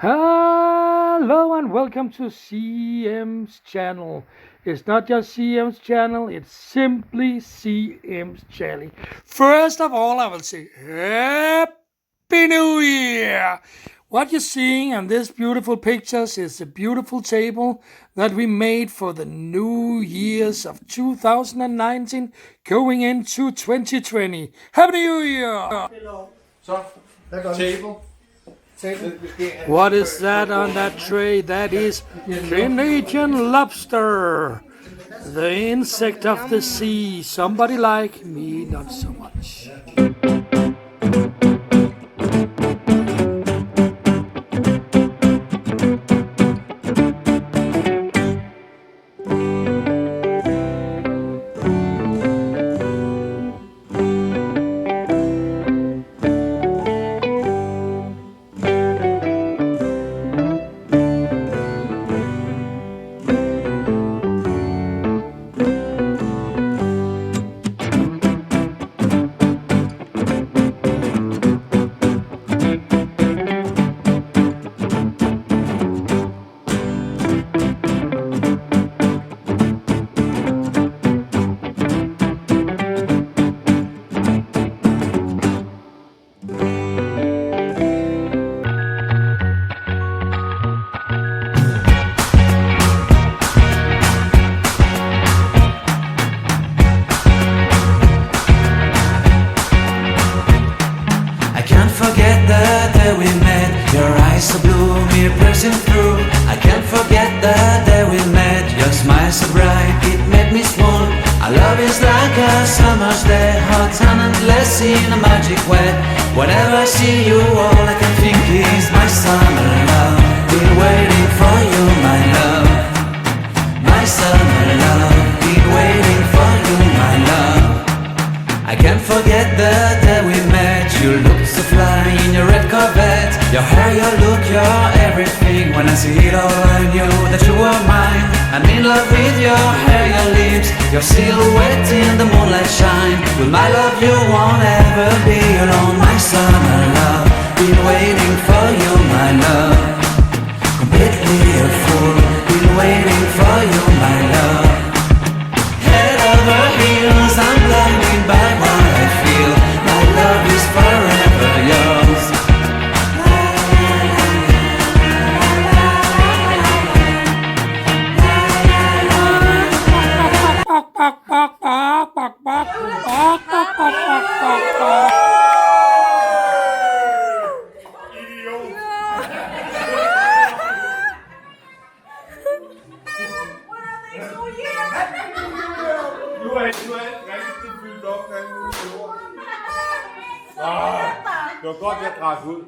Hello and welcome to CM's channel. It's not just CM's channel, it's simply CM's channel. First of all, I will say Happy New Year! What you're seeing on this beautiful pictures is a beautiful table that we made for the New Year's of 2019 going into 2020. Happy New Year! Så, Hvad gør vi? Table. Table. What is that on that tray? That is Canadian lobster, the insect of the sea. Somebody like me, not so much. I can't forget the day we met. Your eyes so blue, me piercing through. I can't forget the day we met. Your smile so bright, it made me swoon. Our love is like a summer's day, hot and endless in a magic way. Whenever I see you, all I can think is my summer love. Been waiting for you, my love. My summer love. Been waiting for you, my love. I can't forget the day we met. You looked so fly in your red Corvette. Your hair, your look, your everything. When I see it all, I knew that you were mine. I'm in love with your hair, your lips, your silhouette in the moonlight shine. With my love, you won't ever be alone. My summer love, been waiting for you, my love. Completely a fool, been waiting for you, my love. Head over heels, I'm blinded by what I feel. My love is forever yours. Bok, bok, bok, bok, bok, bok, bok, bok, bok, bok, bok, bok. Nu er rigtig fyldt op med alt muligt lort. Ah, det var godt, jeg drak ud.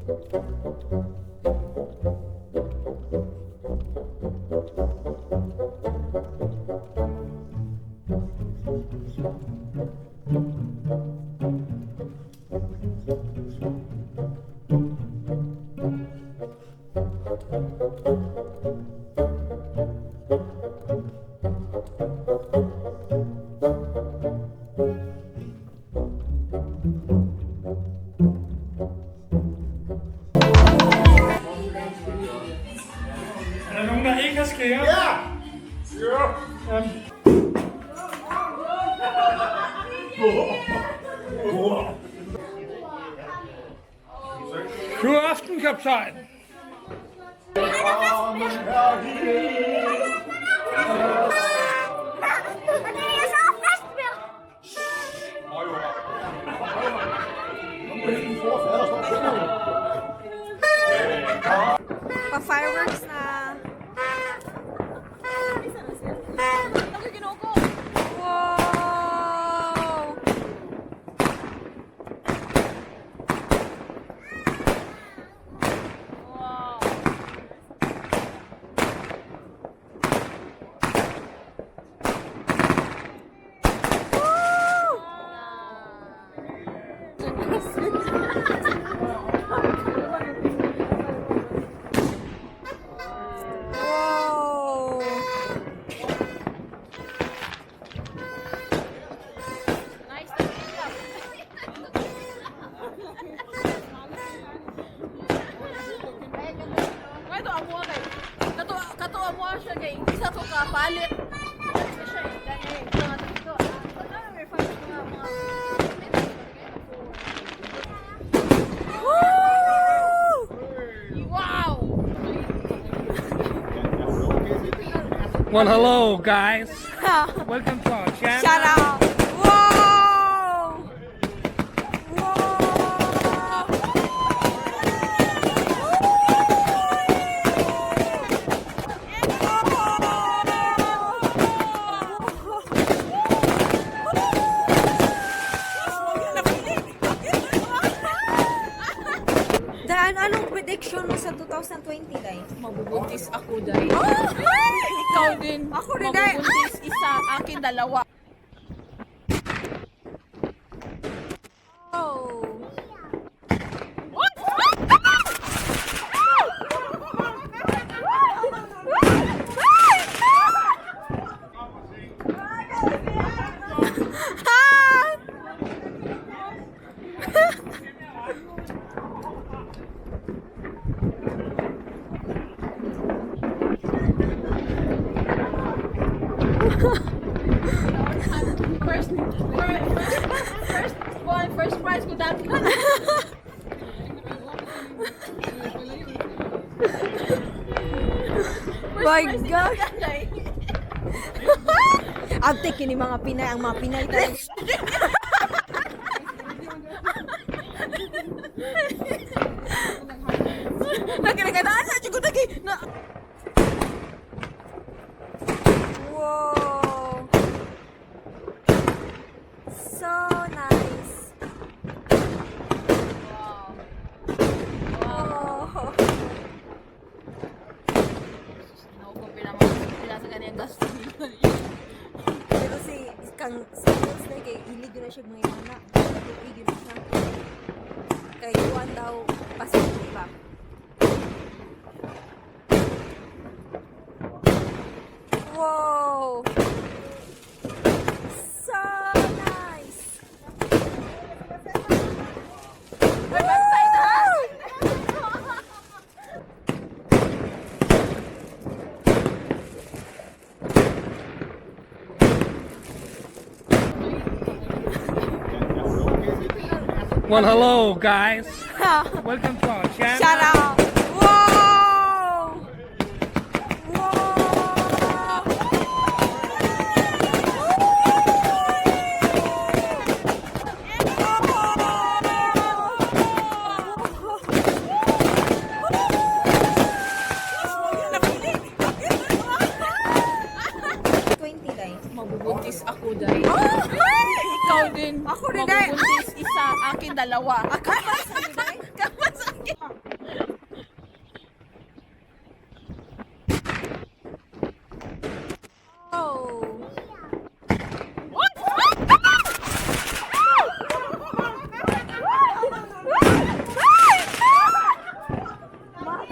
Er der nogen, der ikke har skære? Ja! Ja! God aften, kaptajn. Pa-fireworks na. Wow! Wow! Kato amo kay. Kato kato amo siya kay isa to ka palit. Palit siya eh. Gani mga dito. Ano may five mga mga Woo! Wow! Well, hello, guys. Welcome to our channel. Shout out! Wow! Wow! Dan, anong prediction mo sa 2020, Day? Mabubuntis ako dai. Oh! Ikaw din. Ako rin, Day. Mabubuntis isa, akin dalawa. Oh! First first first one, first prize ko dati. My gosh! Abte kini mga Pinay, ang mga Pinay talaga. Nagkanagaan na jud ko na. Wow! So nice. Wow. No, ko pila mga pila sa ganyan gasto. Pero si kang si Rose na kay ilig na siya mga anak. Ilig na siya. Kay kuan daw pasok ba? Wow! So nice! Well, hello, guys. Welcome to our channel. Shout out! Wow! Wow! Mabubuntis ako dai. Ikaw din. Ako rin, Day. Mabubuntis isa, akin dalawa. Ako